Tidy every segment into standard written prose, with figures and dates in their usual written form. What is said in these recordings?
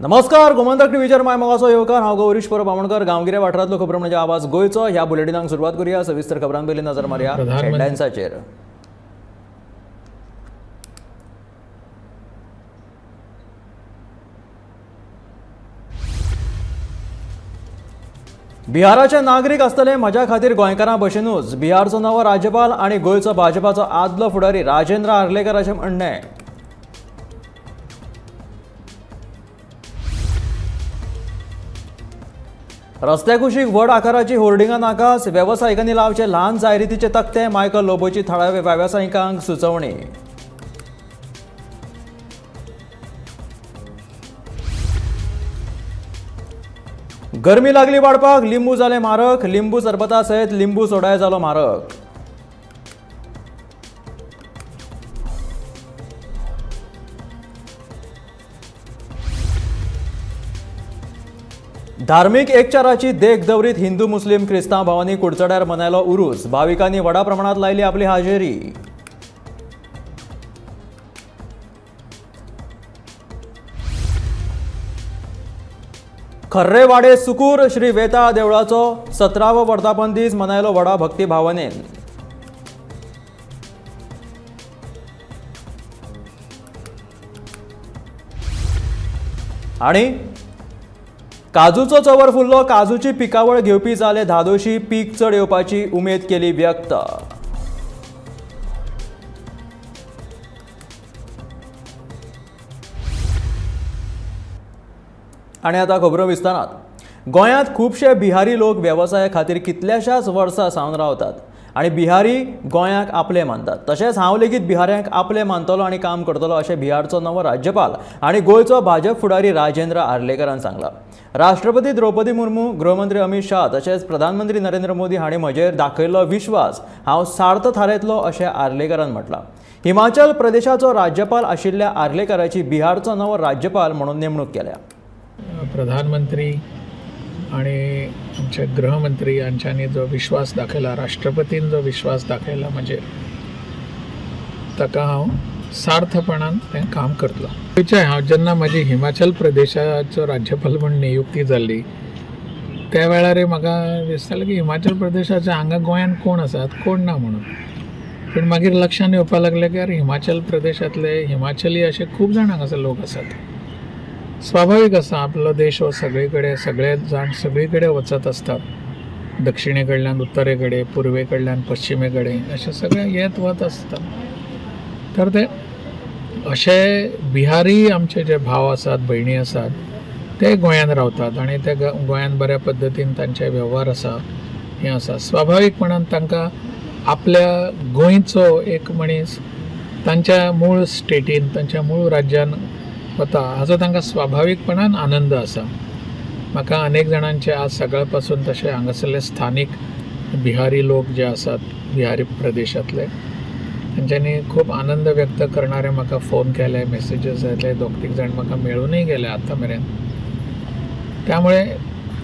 नमस्कार, गोमंतक टीव्हीचेर my मोगाचो येवकार. हांव गौरीश परब आमोणकर. गांवगिऱ्या वाठारांतलो खबरो म्हणजे आवाज गोंयचो. ह्या बुलेटिनाक सुरवात करूया. सविस्तर खबरां पयलीं नजर मारया हेडलायन्साचेर. बिहाराचे नागरीक आसतले म्हज्या खातीर गोंयकारां भशेनूच, बिहारचो नवो राज्यपाल आनी गोंयचो भाजपाचो आदलो फुडारी राजेंद्र आर्लेकर अशें म्हणणें. रस्त्या कुशीक व्हड आकाराची होर्डिंगां नाकास, वेवसायिकांनी लावचे ल्हान जायरातीचे तकटे, मायकल लोबोची थळाव्या वेवसायिकांक सुचोवणी. गरमी लागली वाडपाक, लिंबू जाले म्हारग, लिंबू सरबता सयत लिंबू सोडाय जालो म्हारग. धार्मीक एकचाराची देख दवरीत हिंदू मुस्लीम क्रिस्तांव भावांनी कुडचड्यार मनयलो उरूस, भाविकांनी व्हडा प्रमाणात लायली आपली हाजेरी. खर्रेवाडे सुकूर श्री वेताळ देवळाचो 17वो वर्धापन दीस मनयलो व्हडा भक्ती भावनेन. आनी काजूचो चवर फुल्लो, काजूची पिकावळ घेवपी जाले धादोशी, पीक चड येवपाची उमेद केली व्यक्त. आनी आतां खबरो विस्तारात. गोंयांत खुबशे बिहारी लोक वेवसाया खातीर कितल्याशाच वर्सां सावन रावतात आनी बिहारी गोंयाक आपले मानतात. तशेंच हांव लेगीत बिहाऱ्यांक आपले मानतलो आनी काम करतलो अशें बिहारचो नवो राज्यपाल आनी गोंयचो भाजप फुडारी राजेंद्र आर्लेकरान सांगलां. राष्ट्रपती द्रौपदी मुर्मू, गृहमंत्री अमित शाह तशेंच प्रधानमंत्री नरेंद्र मोदी हांणी म्हजेर दाखयल्लो विश्वास हांव सार्थ थारयतलो अशें आर्लेकरान म्हटलां. हिमाचल प्रदेशाचो राज्यपाल आशिल्ल्या आर्लेकराची बिहारचो नवो राज्यपाल म्हणून नेमणूक केल्या. प्रधानमंत्री आणि आमचे गृहमंत्री यांच्यानी जो विश्वास दाखयला, राष्ट्रपतीन जो विश्वास दाखयला म्हजेर, ताका हांव सार्थपणान तें काम करतलो. पळय, हांव जेन्ना म्हजी हिमाचल प्रदेशाचो राज्यपाल म्हूण नियुक्ती जाल्ली त्या वेळार म्हाका दिसतालें की हिमाचल प्रदेशाचे हांगा गोंयांत कोण आसात, कोण ना म्हणून. पूण मागीर लक्षांत येवपाक लागलें की अरे हिमाचल प्रदेशांतले हिमाचली अशे खूब जाण हांगासर लोक आसात. स्वाभावीक आसा, आपलो देश हो सगळे कडेन, सगळे जाण सगळे कडेन वचत आसतात, दक्षिणे कडल्यान उत्तरे कडेन, पुर्वे कडल्यान पश्चिमे कडेन, अशें सगळे येत वत आसता. तर ते अशे बिहारी आमचे जे भाव आसात, भयणी आसात, ते गोंयांत रावतात आनी ते गोंयांत बऱ्या पद्दतीन तांचे वेव्हार आसा, हें आसा. स्वाभावीकपणान तांकां आपल्या गोंयचो एक मनीस तांच्या मूळ स्टेटीन, तांच्या मूळ राज्यान वता हाचो तांकां स्वाभावीकपणान आनंद आसा. म्हाका अनेक जाणांचे आज सकाळ पासून तशें हांगासरले स्थानीक बिहारी लोक जे आसात, बिहारी प्रदेशांतले, तांच्यांनी खूब आनंद व्यक्त करणारे म्हाका फोन केले, मेसेजीस आयले, दोग तीग जाण म्हाका मेळूनय गेले आतां मेरेन. त्यामुळे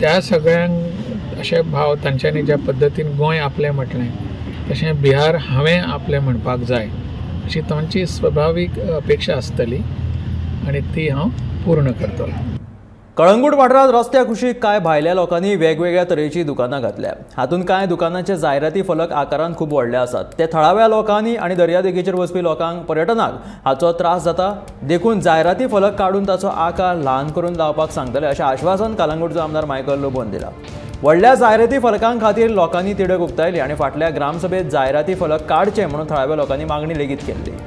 त्या सगळ्यांक अशे भाव तांच्यांनी ज्या पद्दतीन गोंय आपलें म्हटलें तशें बिहार हांवें आपलें म्हणपाक जाय अशी तांची स्वाभावीक अपेक्षा आसतली आनी ती हांव पूर्ण करतलो. कळंगूट वाठारांत रस्त्या कुशीक कांय भायल्या लोकांनी वेगवेगळ्या तरेची दुकानां घातल्या. हातूंत कांय दुकानांचे जायराती फलक आकारान खूब व्हडले आसात. ते थळाव्या लोकांनी आनी दर्यादेगेचेर वचपी लोकांक, पर्यटनाक हाचो त्रास जाता. देखून जायराती फलक काडून ताचो आकार ल्हान करून लावपाक सांगतले अशें आश्वासन कलंगूटचो आमदार मायकल लोबोन दिला. व्हडल्या जायराती फलकां खातीर लोकांनी तिडक उक्तायली आनी फाटल्या ग्रामसभेत जायराती फलक काडचे म्हणून थळाव्या लोकांनी मागणी लेगीत केल्ली.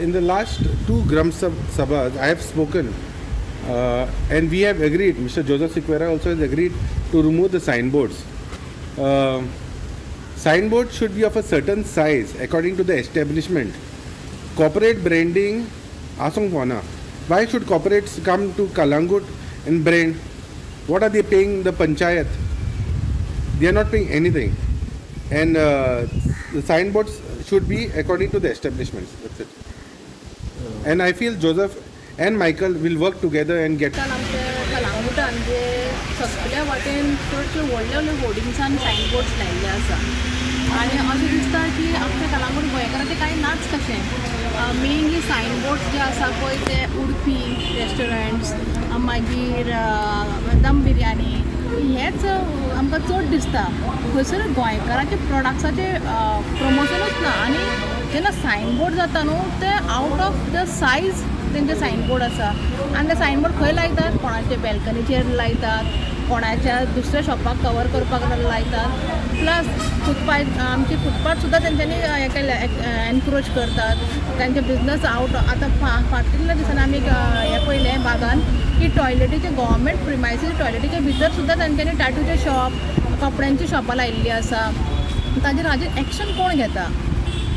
In the last two Gram Sabhas, I have spoken and we have agreed, Mr. Joseph Sequeira also has agreed to remove the signboards. Signboards should be of a certain size according to the establishment. Corporate branding, asong fona. Why should corporates come to Calangute and brand? What are they paying the panchayat? They are not paying anything. And the signboards should be according to the establishments. That's it. And I feel Joseph and Michael will work together and get. कलांगुटान जे सगळ्या वाटेन चडशे व्हडले व्हडले होर्डिंग्सान sign boards लायिल्ले आसा आनी अशें दिसता की आमच्या कलांगूट गोंयकाराचें कांय नाच कशें. मेनली सायन बोर्ड्स जे आसा पळय ते उडपी रेस्टॉरंट्स, मागीर दम बिरयानी, हेच आमकां चड दिसता. खंयसर गोंयकाराचे प्रोडक्ट्साचें प्रमोशनूच ना. आनी जेन्ना सायन बोर्ड जाता न्हू ते आवट ऑफ the size तेंचे सायन बोर्ड आसा आनी ते सायन बोर्ड खंय लायतात, कोणाचे बॅल्कनीचेर लायतात, कोणाच्या दुसऱ्या शॉपाक कवर करपाक लायतात. प्लस फुटपाथ, आमचे फुटपाथ सुद्दां तेंच्यांनी हें केले, एनक्रोच करतात तांचे बिजनस आवट. आतां फाटल्या दिसांनी आमी हें पळयलें बागान की टॉयलेटीचे गव्हर्मेंट प्रिमायसीस टॉयलेटीच्या भितर सुद्दां तेंच्यांनी टॅटूचे शॉप, कपड्यांची शॉपां लायिल्लीं आसा. ताजेर हाजेर एक्शन कोण घेता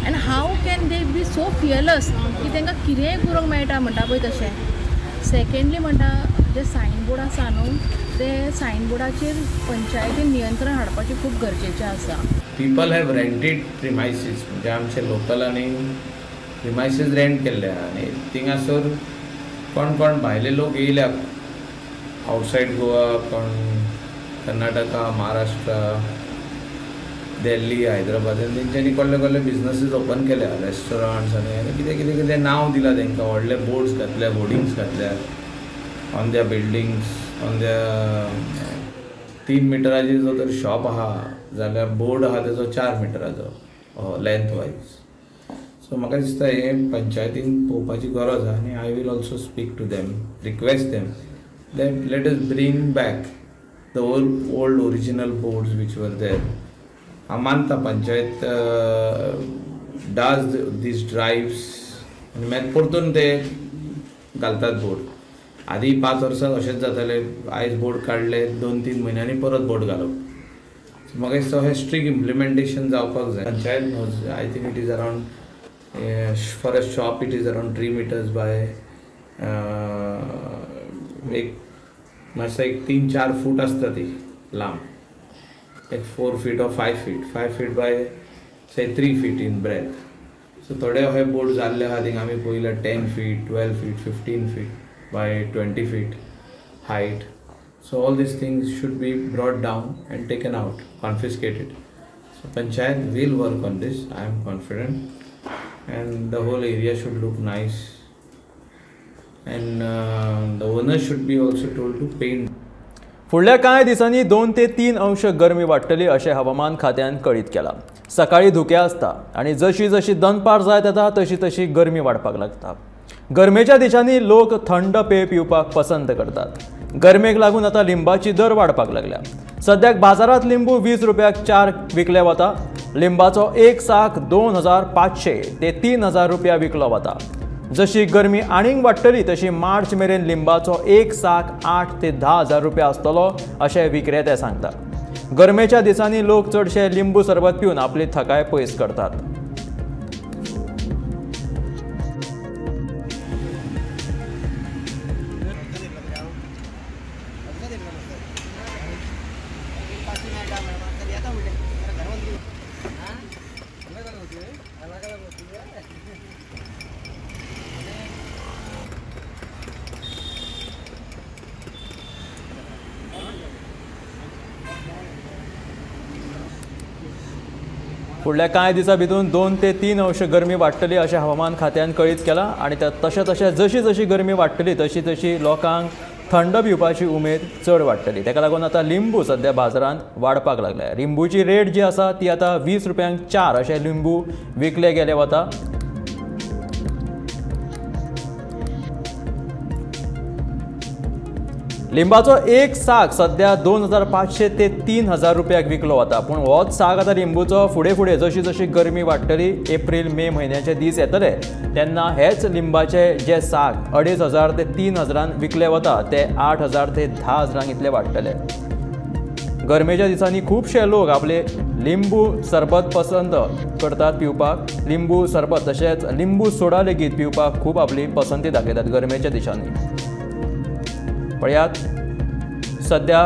and how can they be so fearless की तांकां कितेंय करूंक मेळटा म्हणटा पळय तशें. सेकेंडली म्हणटा जे सायन बोर्ड आसा न्हू ते सायन बोर्डाचेर पंचायतीन नियंत्रण हाडपाचें खूब गरजेचें आसा. पीपल have rented premises, म्हणजे आमचे लोकलांनी प्रिमायसीस रेंट केल्ले आहा आनी थिंगासर कोण कोण भायले लोक येयल्या आवटसायड गोवा, कोण कर्नाटका, महाराष्ट्र, दिल्ली, हैदराबाद, आनी तेंच्यांनी कसले कसले बिजनसीस ओपन केल्या, रेस्टॉरंट्स आनी कितें कितें कितें नांव दिलां तेंकां, व्हडले बोर्ड्स घातल्या, होर्डिंग्स घातल्या on their buildings, on their 3 मिटराचेर जो तर शॉप आहा जाल्यार बोर्ड आहा तेजो 4 मिटराचो लेंथ वायज. सो म्हाका दिसता हें पंचायतीन पळोवपाची गरज आहा आनी I will also speak to them, request them that let us bring back the old original boards which were there. हांव मानता पंचायत डाज these drives आनी मागीर परतून ते घालतात बोर्ड. आदी 5 वर्सां अशेंच जातालें, आयज बोर्ड काडले 2-3 म्हयन्यांनी परत बोर्ड घालप. म्हाका दिसता हें स्ट्रिक्ट इम्प्लिमेंटेशन जावपाक जाय. Panchayat knows, I think it is around for a shop it is around 3 meters by एक मातसो एक 3-4 फूट आसता ती लांब, एक 4 feet or 5 feet, 5 feet by say 3 feet in breadth. So थोडे अशे बोर्ड जाल्ले आहा थिंगा आमी पळयल्या 10 feet, 12 feet, 15 feet by 20 feet height. So all these things should be brought down and taken out, confiscated. So panchayat will work on this, I am confident, and the whole area should look nice, and the owner should be also told to paint. फुडल्या कांय दिसांनी 2 ते 3 अंश गरमी वाडटली अशें हवामान खात्यान कळीत केलां. सकाळीं धुकें आसता आनी जशी जशी दनपार जायत येता तशी तशी गरमी वाडपाक लागता. गरमेच्या दिसांनी लोक थंड पेय पिवपाक पसंत करतात. गरमेक लागून आतां लिंबाची दर वाडपाक लागल्या. सद्याक बाजारांत लिंबू 20 रुपयाक 4 विकले वता. लिंबाचो एक साक 2500 ते 3000 रुपया विकलो वता. जशी गरमी आनीक वाडटली तशी मार्च मेरेन लिंबाचो एक साक 8 ते 10 हजार रुपया आसतलो अशें विक्रेते सांगतात. गरमेच्या दिसांनी लोक चडशे लिंबू सरबत पिवन आपली थकाय पयस करतात. फुडल्या कांय दिसां भितर 2 ते 3 अंश गरमी वाडटली अशें हवामान खात्यान कळीत केलां आनी तशें तशें जशी जशी गरमी वाडटली तशी तशी लोकांक थंड पिवपाची उमेद चड वाडटली. ताका लागून आतां लिंबू सद्या बाजारांत वाडपाक लागल्या. लिंबूची रेट जी आसा ती आतां 20 रुपयांक 4 अशे लिंबू विकले गेले वता. लिंबाचो एक साक सद्या 2500 ते 3000 रुपयाक विकलो वता. पूण होच साक आतां लिंबूचो फुडें फुडें जशी जशी गरमी वाडटली, एप्रील मे म्हयन्याचे दीस येतले तेन्ना हेच लिंबाचे जे साक 2500 ते 3000 विकले वता ते 8000 ते 10,000 इतले वाडटले. गरमेच्या दिसांनी खुबशे लोक आपले लिंबू सरबत पसंत करतात पिवपाक. लिंबू सरबत तशेंच लिंबू सोडा लेगीत पिवपाक खूब आपली पसंती दाखयतात गरमेच्या दिसांनी. पळयात सद्या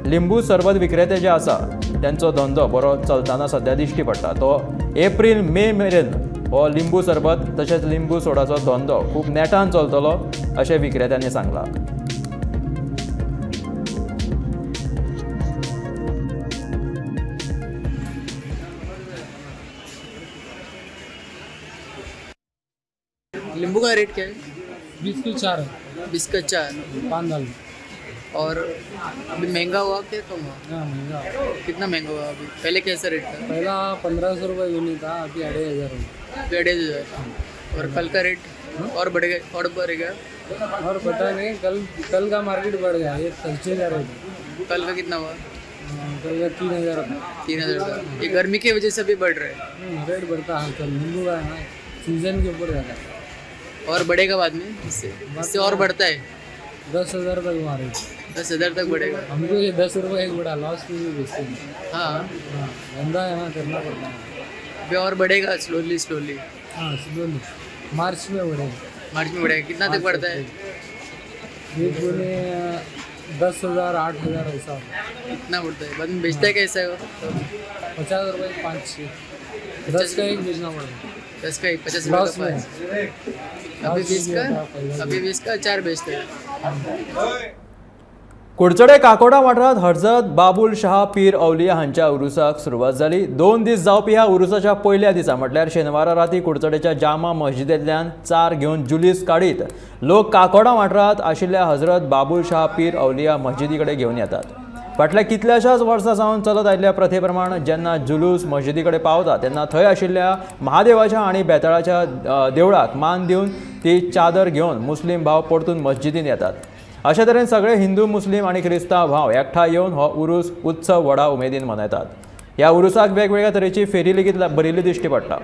लिंबू सरबत विक्रेते जे आसा त्यांचो धंदो बरो चलतना सद्या दिश्टी पडटा. तो एप्रील मे मेरेन हो लिंबू सरबत तशेंच लिंबू सोडाचो धंदो खूब नेटान चलतलो अशें विक्रेत्यांनी सांगलां. नींबू का रेट क्या है? 20 के 4 है. 20 का 4 पान दाल. और अभी महंगा हुआ क्या कम हुआ? हाँ महंगा. कितना महंगा हुआ अभी? पहले कैसा रेट था? पहला 1500 रुपये यूनिट था, अभी 2500 रुपये. 2500. और कल का रेट और बढ़ गया? और बढ़ गया और पता नहीं, कल का मार्केट बढ़ गया. ये थर्सडे का रेट है. कल का कितना हुआ? कल का 3000 रुपये. 3000 रुपये. ये गर्मी की वजह से अभी बढ़ रहा है रेट, बढ़ता है. कल नींबू का है ना, सीजन के ऊपर जाता है. और बढ़ेगा बाद में, इससे और बढ़ता है. 10,000 रुपये हुआ रेट. 10,000 तक बढ़ेगा. हमको ये 10 रुपये एक बड़ा लॉस में भी बेचते हैं. हाँ हाँ, धंधा यहाँ करना पड़ता है. अभी और बढ़ेगा स्लोली स्लोली. हाँ स्लोली, मार्च में बढ़ेगा. मार्च में बढ़ेगा. कितना तक बढ़ता है? एक बोले 10,000 8,000 ऐसा इतना बढ़ता है. बाद में बेचता है कैसा है वो? 50 रुपये 5 6 10 का एक बेचना पड़ेगा. 10 का एक 50 रुपये का. अभी 20 का, अभी 20 का 4 बेचते हैं. कुडचडे काकोडा वाठारांत हजरत बाबूल शाह पीर अवलिया हांच्या उरुसाक सुरवात जाली. 2 दीस जावपी ह्या उरुसाच्या पयल्या दिसा म्हटल्यार शेनवारा राती कुडचडेच्या जामा मस्जिदेंतल्यान चार घेवन जुलूस काडीत लोक काकोडा वाठारांत आशिल्ल्या हजरत बाबूल शाह पीर अवलिया मस्जिदी कडेन घेवन येतात. फाटल्या कितल्याशाच वर्सां सावन चलत आयिल्ल्या प्रथे प्रमाण जेन्ना जुलूस मस्जिदी कडेन पावता तेन्ना थंय आशिल्ल्या महादेवाच्या आनी बेताळाच्या देवळाक मान दिवन ती चादर घेवन मुस्लीम भाव परतून मस्जिदीन येतात. अशे तरेन सगळे हिंदू, मुस्लीम आनी क्रिस्तांव भाव एकठांय येवन हो उरूस उत्सव व्हडा उमेदीन मनयतात. ह्या उरुसाक वेगवेगळ्या तरेची फेरी लेगीत भरिल्ली दिश्टी पडटा.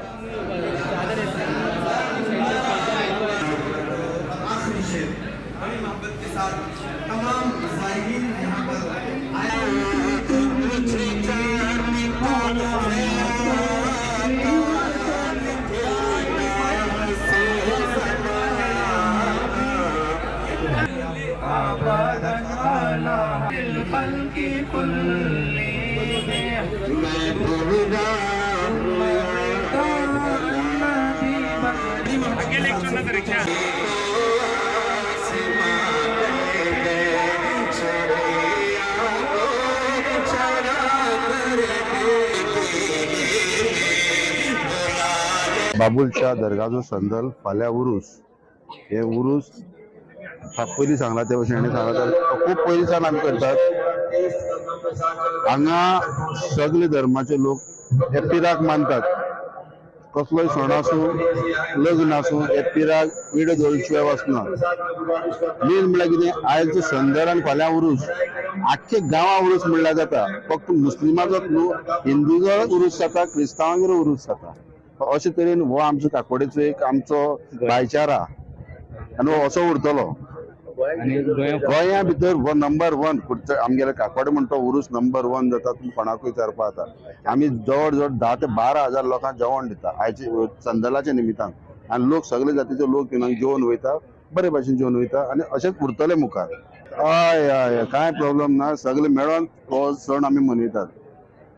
बाबूल शाह दर्गाचो संदल फाल्यां उरूस. हे उरूस पयलीं सांगला ते भशेन हाणें सांगला, खूब पयलीं सावन आमी करतात. हांगा सगळे धर्माचे लोक हे पिराक मानतात. कसलोय सण आसूं, लग्न आसूं, हे पिराक विडो धरून शिवाय वचना. मेन म्हणल्यार कितें, आयज संदल आनी फाल्यां उरूस, आख्खे गांवा उरूस म्हणल्यार जाता. फक्त मुस्लिमाचोच न्हू, हिंदूचो उरूस जाता, क्रिस्तांवांगेर उरूस जाता. अशे तरेन हो आमचो काकोडेचो एक आमचो भाईचारा आनी हो असो उरतलो. गोंया भितर हो नंबर 1 आमगेले काकोडे म्हणटा उरूस नंबर 1 जाता. तुमी कोणाकूय विचारपा जाता. आमी जवळ जवळ 10 ते 12 हजार लोकांक जेवण दिता आयचे संदलाच्या निमित्तान. आनी लोक सगळे जातीचे लोक येवन जेवन वयता, बरे भाशेन जेवन वयता आनी अशेंच उरतले मुखार. हय हय, कांय प्रॉब्लम ना. सगळे मेळोन हो सण आमी मनयतात.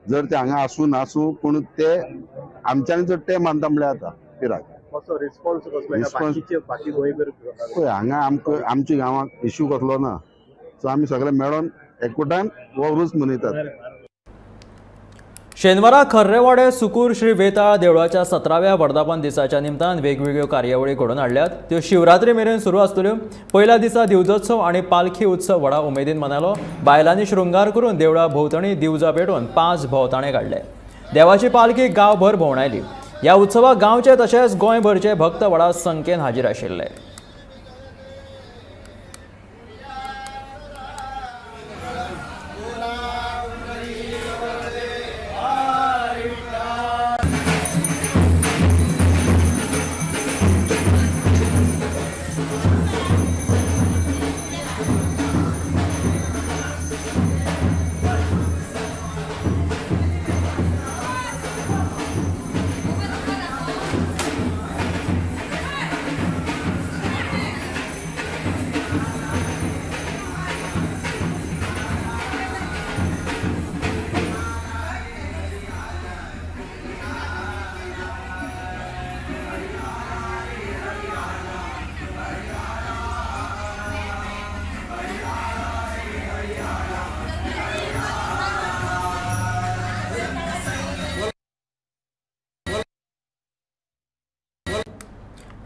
जर ते हांगा आसूं नासूं, पूण ते आमच्यांनी जर ते मानता म्हणल्यार जाता पिराक. रिस्पॉन्स पळय हांगा आमकां आमच्या गांवांत इश्यू कसलो ना, सो आमी सगळे मेळोन एकवटान हो उरूस मनयतात. शेनवारा खर्रेवाडे सुकूर श्री वेताळ देवळाच्या 17व्या वर्धापन दिसाच्या निमतान वेगवेगळ्यो कार्यावळी घडोवन हाडल्यात. त्यो शिवरात्री मेरेन सुरू आसतल्यो. पयल्या दिसा दिवजोत्सव आनी पालखी उत्सव व्हडा उमेदीन मनयलो. बायलांनी शृंगार करून देवळा भोंवतणी दिवजां पेटोवन 5 भोंवताणे काडले. देवाची पालखी गांवभर भोंवणायली. ह्या उत्सवाक गांवचे तशेंच गोंयभरचे भक्त व्हडा संख्येन हाजीर आशिल्ले.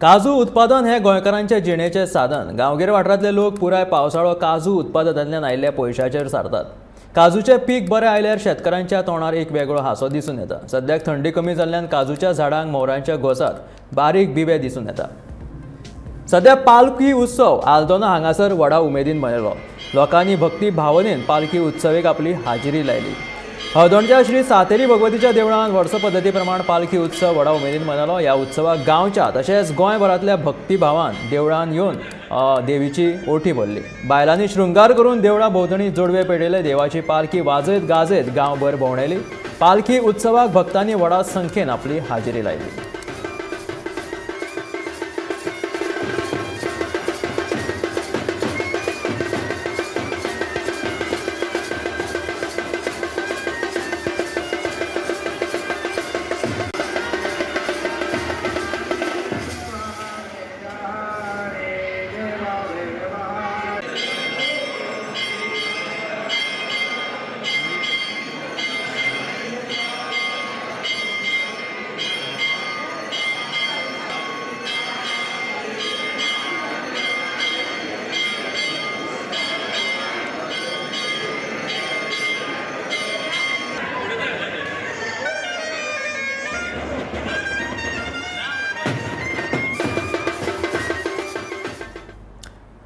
काजू उत्पादन हे गोंयकारांचे जिणेचें साधन. गांवगिरे वाठारांतले लोक पुराय पावसाळो काजू उत्पादनांतल्यान आयिल्ल्या पयशाचेर सारतात. काजूचें पीक बरें आयल्यार शेतकारांच्या तोंडार एक वेगळो हांसो दिसून येता. सद्याक थंडी कमी जाल्ल्यान काजूच्या झाडांक मोरांच्या घोसात बारीक बिबे दिसून येता. सद्या पालखी उत्सव आल्दोना हांगासर व्हडा उमेदीन मनयलो. लोकांनी भक्ती भावनेन पालखी उत्सवेक आपली हाजिरी लायली. हळदोणच्या श्री सातेरी भगवतीच्या देवळांत वर्स पद्दती प्रमाण पालखी उत्सव व्हडा उमेदीन मनयलो. ह्या उत्सवाक गांवच्या तशेंच गोंयभरांतल्या भक्तिभावान देवळान येवन देवीची ओठी भरली. बायलांनी शृंगार करून देवळा भोंवतणी जोडवे पेटयले. देवाची पालखी वाजयत गाजयत गांवभर भोंवडायली. पालखी उत्सवाक भक्तांनी व्हडा संख्येन आपली हाजिरी लायली.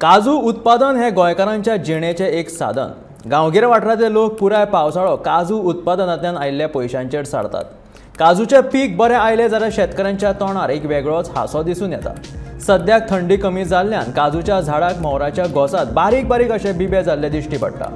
काजू उत्पादन हे गोंयकारांच्या जिणेचें एक साधन. गांवगिऱ्या वाठारांतले लोक पुराय पावसाळो काजू उत्पादनांतल्यान आयिल्ल्या पयशांचेर सारतात. काजूचें पीक बरें आयलें जाल्यार शेतकारांच्या तोंडार एक वेगळोच हांसो दिसून येता. सद्याक थंडी कमी जाल्ल्यान काजूच्या झाडाक मोराच्या घोसात बारीक बारीक अशे बिबे जाल्ले दिश्टी पडटा.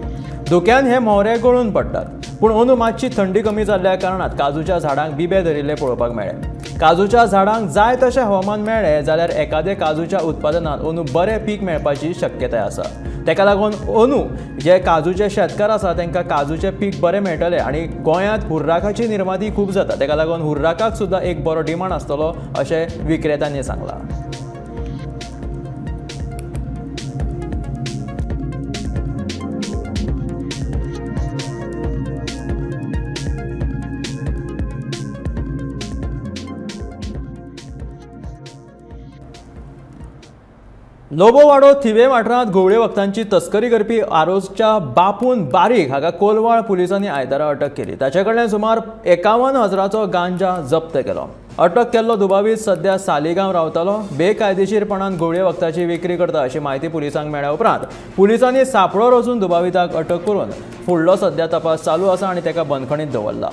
धुक्यान हे मोरे गळून पडटात. पूण अंदू मातशी थंडी कमी जाल्ल्या कारणान काजूच्या झाडांक बिबे धरिल्ले पळोवपाक मेळ्ळे. काजूच्या झाडांक जाय तशें हवामान मेळ्ळें जाल्यार एकादे काजूच्या उत्पादनांत अंदू बरें पीक मेळपाची शक्यताय आसा. ताका लागून अंदू जे काजूचे शेतकार आसा तांकां काजूचें पीक बरें मेळटलें आनी गोंयांत हुर्राकाची निर्माती खूब जाता. ताका लागून हुर्राकाक सुद्दां एक बरो डिमांड आसतलो अशें विक्रेत्यांनी सांगलां. लोबोवाडो थिवे वाठारांत घुंवळे वखदांची तस्करी करपी आरोजच्या बापून बारीक हाका कोलवाळ पुलिसांनी आयतारा अटक केली. ताचे कडल्यान सुमार 51,000चो गांजा जप्त केलो. अटक केल्लो दुबावीत सद्या सालिगांव रावतालो. बेकायदेशीरपणान घुंवळे वखदाची विक्री करता अशी म्हायती पुलिसांक मेळ्ळ्या उपरांत पुलिसांनी सापळो रचून दुबाविताक अटक करून फुडलो सद्या तपास चालू आसा आनी ताका बंदखणीत दवरला.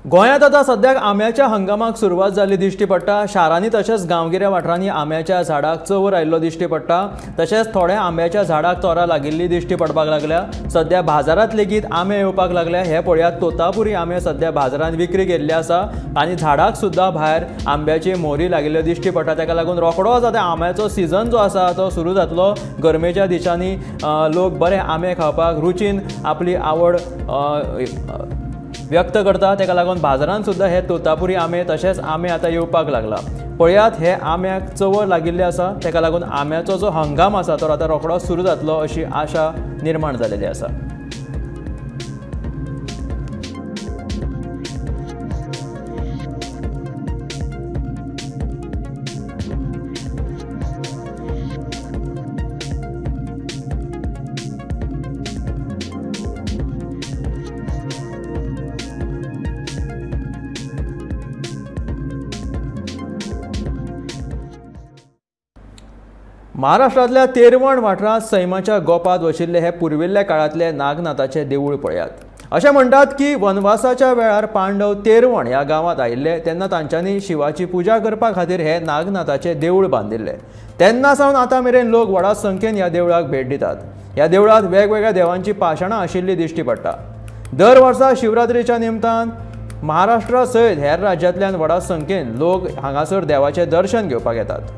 गोंयांत आतां सद्याक आंब्याच्या हंगामाक सुरवात जाल्ली दिश्टी पडटा. शारांनी तशेंच गांवगिऱ्या वाठारांनी आंब्याच्या झाडाक चवर आयिल्लो दिश्टी पडटा. तशेंच थोड्या आंब्याच्या झाडाक तोरां लागिल्ली दिश्टी पडपाक लागल्या. सद्या बाजारांत लेगीत आंबे येवपाक लागल्या. हे पळयात, तोतापुरी आंबे सद्या बाजारांत विक्री केल्ले आसा आनी झाडाक सुद्दां भायर आंब्याची मोरी लागिल्ल्यो दिश्टी पडटा. ताका लागून रोखडोच आतां आंब्याचो सिजन जो आसा तो सुरू जातलो. गरमेच्या दिसांनी लोक बरे आंबे खावपाक रुचीन आपली आवड व्यक्त करता. ताका लागून बाजारांत सुद्दां हे तोतापुरी आंबे तशेंच आंबे आतां येवपाक लागला. पळयात, हे आंब्याक चवर लागिल्ले आसा. ताका लागून आंब्याचो जो हंगाम आसा तो आतां रोखडोच सुरू जातलो अशी आशा निर्माण जालेली आसा. महाराष्ट्रांतल्या तेरवण वाठारांत सैमाच्या गोपांत वशिल्ले हे पुर्विल्ल्या काळांतले नागनाथाचे देवूळ पळयात. अशें म्हणटात की वनवासाच्या वेळार पांडव तेरवण ह्या गांवांत आयिल्ले तेन्ना तांच्यांनी शिवाची पुजा करपा खातीर हे नागनाथाचे देवूळ बांदिल्ले. तेन्ना सावन आतां मेरेन लोक व्हडा संख्येन ह्या देवळाक भेट दितात. ह्या देवळांत वेगवेगळ्या देवांची पाशाणां आशिल्ली दिश्टी पडटा. दर वर्सा शिवरात्रीच्या निमतान महाराष्ट्रा सयत हेर राज्यांतल्यान व्हडा संख्येन लोक हांगासर देवाचें दर्शन घेवपाक येतात.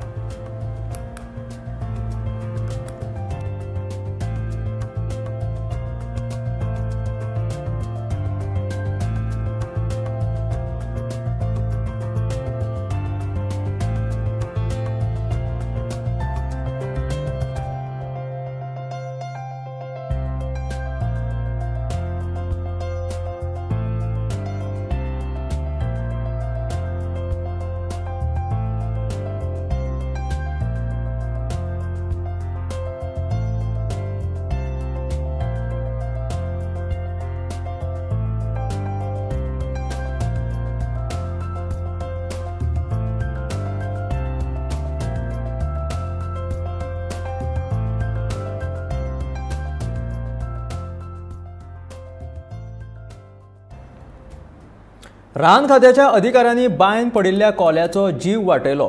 रान खात्याच्या अधिकाऱ्यांनी बांयन पडिल्ल्या कोल्याचो जीव वाटयलो.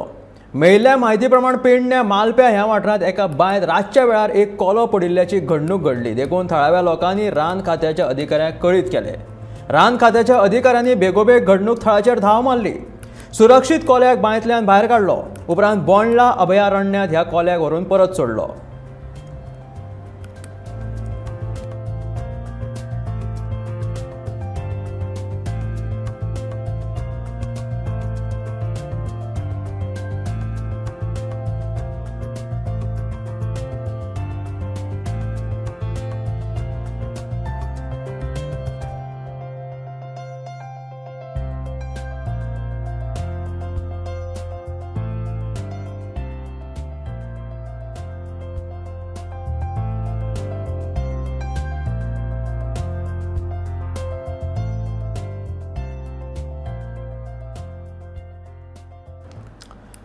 मेळिल्ल्या म्हायती प्रमाण पेडण्या मालप्या ह्या वाठारांत एका बांयत रातच्या वेळार एक कोलो पडिल्ल्याची घडणूक घडली. देखून थळाव्या लोकांनी रान खात्याच्या अधिकाऱ्यांक कळीत केले. रान खात्याच्या अधिकाऱ्यांनी बेगोबेग घडणूक थळाचेर धांव मारली. सुरक्षीत कोल्याक बांयतल्यान भायर काडलो. उपरांत बोंडला अभयारण्यात ह्या कोल्याक व्हरून परत सोडलो.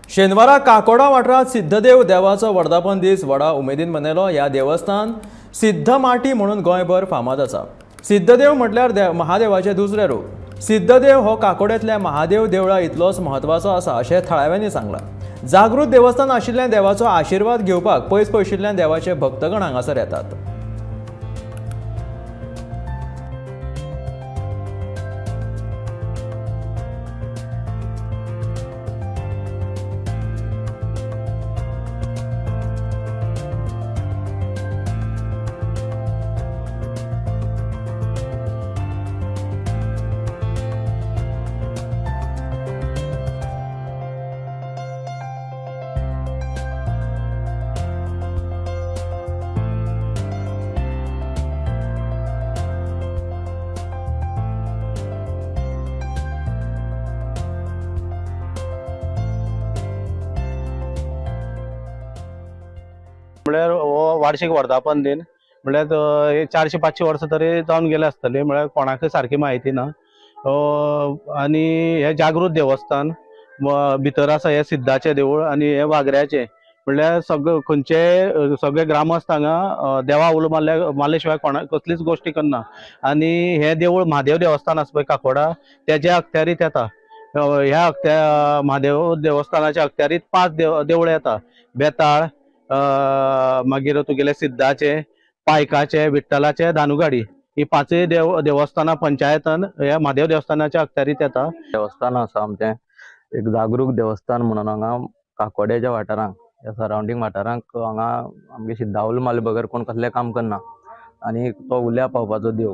शेनवारा काकोडा वाठारांत सिद्धदेव देवाचो वर्धापन दीस व्हडा उमेदीन मनयलो. ह्या देवस्थान सिद्ध माटी म्हणून गोंयभर फामाद आसा. सिद्धदेव म्हटल्यार महादेवाचें दुसरें रूप. सिद्धदेव हो काकोड्यांतल्या महादेव देवळा इतलोच म्हत्वाचो आसा अशें थळाव्यांनी सांगलां. जागृत देवस्थान आशिल्ल्यान देवाचो आशिर्वाद घेवपाक पयस पयशिल्ल्यान देवाचे भक्तगण हांगासर येतात. म्हळ्यार हो वार्षिक वर्धापन दिन म्हळ्यार 400-500 वर्सां तरी जावन गेले आसतली, म्हळ्यार कोणाकय सारकी म्हायती ना. आनी हे जागृत देवस्थान भितर आसा, हे सिद्धाचें देवूळ आनी हे वागऱ्याचें, म्हळ्यार सगळे खंयचे सगळे ग्रामस्थ हांगा देवा उलो मारल्या शिवाय कोणा कसलीच गोश्टी करना. आनी हे देवूळ म्हादेव देवस्थान आसा पळय काकोडा, तेज्या अखत्यारीत येता. ह्या म्हादेव देवस्थानाच्या अखत्यारीत 5 देवळां येता. बेताळ, मागीर तुगेले सिद्धाचे, पायकाचे, विठ्ठलाचे, धानुगाडी, ही 5 देवस्थानां पंचायतन ह्या म्हादेव देवस्थानाच्या अखत्यारीत येता. देवस्थान आसा आमचें एक जागरूक देवस्थान म्हणून हांगा काकोड्याच्या वाठारांक, ह्या सरावंडींग वाठारांक हांगा आमगे सिद्धाउल मारले बगर कोण कसलें काम करना आनी तो उल्या पावपाचो देव,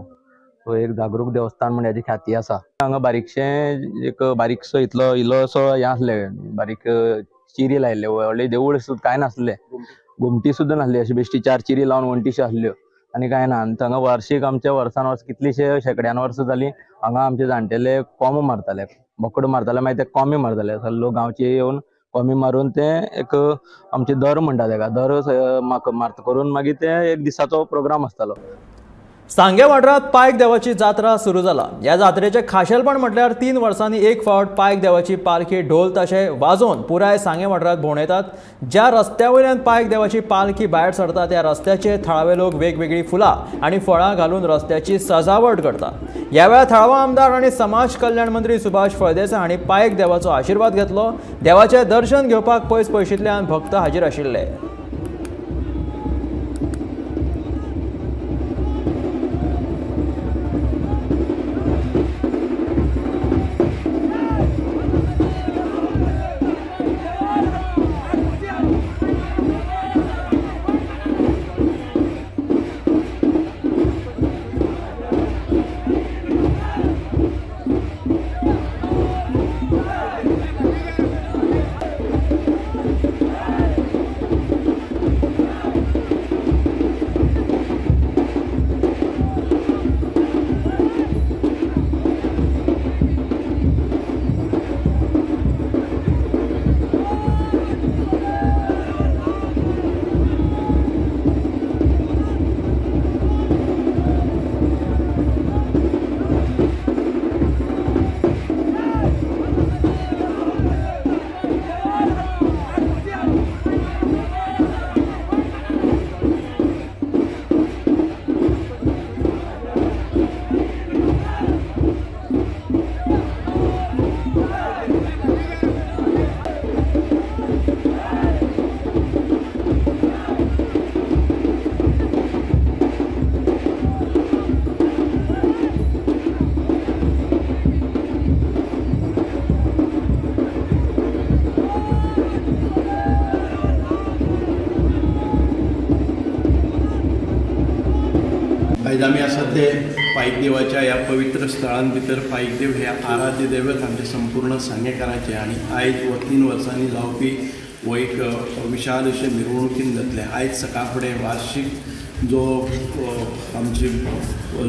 तो एक जागरूक देवस्थान म्हण हेजी ख्याती आसा. हांगा बारीकशें एक बारीकसो इतलो इल्लोसो हें आसलें, बारीक चिरी लायिल्ले, व्हडलें देवूळ सुद्दां कांय नासलें, घुमटी सुद्दां नासली, अशी बेश्टी 4 चिरी लावन वण्टीशी आसल्यो आनी कांय ना. आनी थंगा वार्षिक आमच्या वर्सान वर्स कितलीशे शेंकड्यान वर्सां जालीं हांगा आमचे जाणटेले कोमो मारताले, बोकडो मारताले, मागीर ते कोमे मारताले. लोक गांवचे येवन कोमे मारून ते एक आमचे दर म्हणटा तेका, दर मारता करून मागीर ते एक दिसाचो प्रोग्राम आसतालो. सांगे वाठारांत पायक देवाची जात्रा सुरू जाला. ह्या जात्रेचें खाशेलपण म्हटल्यार 3 वर्सांनी एक फावट पायक देवाची पालखी ढोल ताशे वाजोवन पुराय सांगे वाठारांत भोंवडायतात. ज्या रस्त्या वयल्यान पायक देवाची पालखी भायर सरता त्या रस्त्याचेर थळावे लोक वेगवेगळीं फुलां आनी फळां घालून रस्त्याची सजावट करतात. ह्या वेळार थळावा आमदार आनी समाज कल्याण मंत्री सुभाष फळदेसाय हांणी पायक देवाचो आशिर्वाद घेतलो. देवाचें दर्शन घेवपाक पयस पयशिल्ल्यान भक्त हाजीर आशिल्ले. आयज आमी आसा ते पायकदेवाच्या ह्या पवित्र स्थळान भितर. पायकदेव हे आराध्य दैवत आमचे संपूर्ण सांगेकारांचे आनी आयज हो 3 वर्सांनी जावपी हो एक विशाल अशें मिरवणुकीन जातलें. आयज सकाळ फुडें वार्षीक जो आमची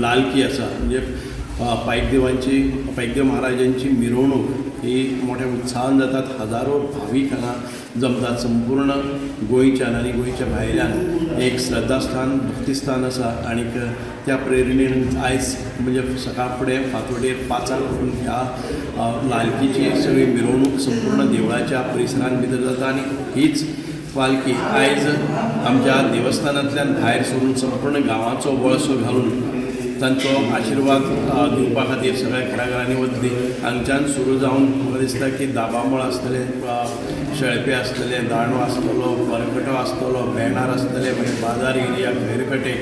लालकी आसा म्हणजे पायकदेवांची पायकदेव महाराजांची मिरवणूक ही मोठ्या उत्साहान जातात. हजारो भावीक हांगा जमतात. संपूर्ण गोंयच्यान आनी गोंयच्या भायल्यान एक श्रद्धास्थान भक्तिस्थान आसा आनीक त्या प्रेरणेन आयज म्हणजे सकाळ फुडें फांतोडेर 5 उठून ह्या लालकीची सगळी मिरवणूक संपूर्ण देवळाच्या परिसरान भितर जाता आनी हीच पालखी आयज आमच्या देवस्थानांतल्यान भायर सरून संपूर्ण गांवाचो वळसो घालून तांचो आशिर्वाद दिवपा खातीर सगळ्या घराघरांनी वतली. हांगच्यान सुरू जावन म्हाका दिसता की दाबामळ आसतलें, शेळपे आसतलें, दांडो आसतलो, बरकटो आसतलो, बेणार आसतले, मागीर बाजार एरिया, खैरकटे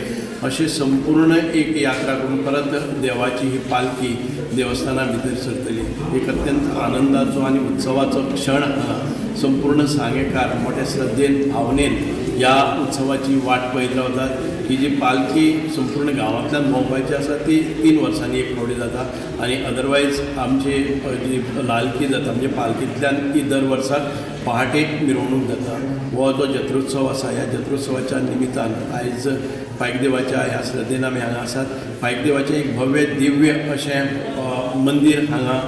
अशी संपूर्ण एक यात्रा करून परत देवाची ही पालखी देवस्थाना भितर सरतली. एक अत्यंत आनंदाचो आनी उत्सवाचो क्षण हांगा संपूर्ण सांगेकार मोठ्या श्रद्धेन भावनेन ह्या उत्सवाची वाट पळयत रावतात. ही जी पालखी संपूर्ण गांवांतल्यान भोंवपाची आसा ती 3 वर्सांनी एक फावटी जाता आनी अदरवायज आमची जी लालकी जाता म्हणजे पालखींतल्यान ती दर वर्साक पहाटेक मिरवणूक जाता. हो जो जत्रोत्सव आसा ह्या जत्रोत्सवाच्या निमित्तान आयज पायकदेवाच्या ह्या श्रद्धेन आमी हांगा आसात. पायकदेवाचें एक भव्य दिव्य अशें मंदीर हांगा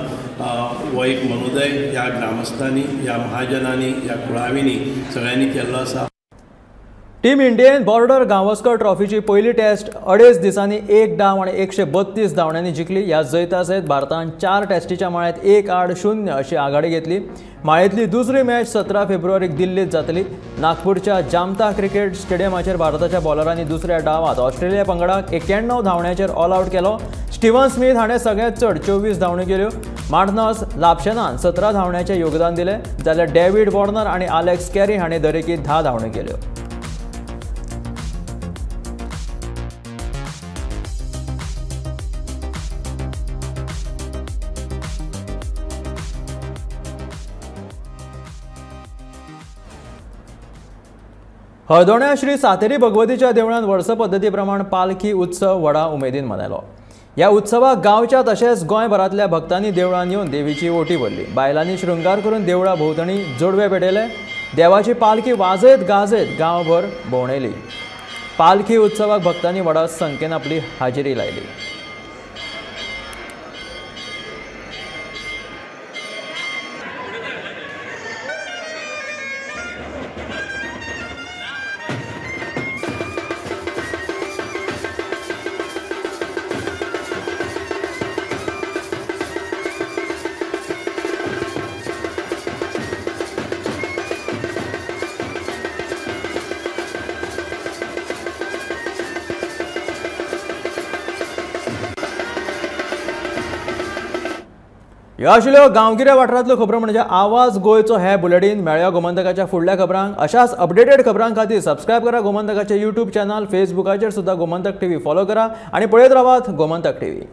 हो एक मनोदय ह्या ग्रामस्थांनी, ह्या महाजनांनी, ह्या कुळावींनी सगळ्यांनी केल्लो आसा. टीम इंडियेन बॉर्डर गावस्कर ट्रॉफीची पयली टेस्ट 2.5 दिसांनी 1 डाव आनी 132 धांवड्यांनी जिखली. ह्या जैता सयत भारतान 4 टेस्टीच्या माळेंत 1-0 अशी आघाडी घेतली. माळेंतली दुसरी मॅच 17 फेब्रुवारीक दिल्लीत जातली. नागपूरच्या जामता क्रिकेट स्टेडियमाचेर भारताच्या बॉलरांनी दुसऱ्या डावांत ऑस्ट्रेलिया पंगडाक 91 धांवड्यांचेर ऑल आउट केलो. स्टीवन स्मिथ हाणें सगळ्यांत चड 24 धांवड्यो केल्यो. मार्नस लापशेनान 17 धांवड्यांचें योगदान दिलें, जाल्यार डेव्हिड वॉर्नर आनी आलेक्स कॅरी हाणें दरेकी 10 धांवड्यो केल्यो. हळदोण्या श्री सातेरी भगवतीच्या देवळांत वर्सपद्दती प्रमाण पालखी उत्सव व्हडा उमेदीन मनयलो. ह्या उत्सवाक गांवच्या तशेंच गोंयभरांतल्या भक्तांनी देवळांत येवन देवीची ओटी भरली. बायलांनी शृंगार करून देवळा भोंवतणी जोडवे पेटयले. देवाची पालखी वाजयत गाजयत गांवभर भोंवणयली. पालखी उत्सवाक भक्तांनी व्हडा संख्येन आपली हाजेरी लायली. ह्यो आशिल्ल्यो गांवगिऱ्या वाठारांतल्यो खबरो म्हणजे आवाज गोंयचो हे बुलेटीन. मेळया गोमंतकाच्या फुडल्या खबरांक. अशाच अपडेटेड खबरां खातीर सबस्क्रायब करा गोमंतकाचे यूट्यूब चॅनल, फेसबुकाचेर सुद्दां गोमंतक टीव्ही फॉलो करा आनी पळयत रावात गोमंतक टीव्ही.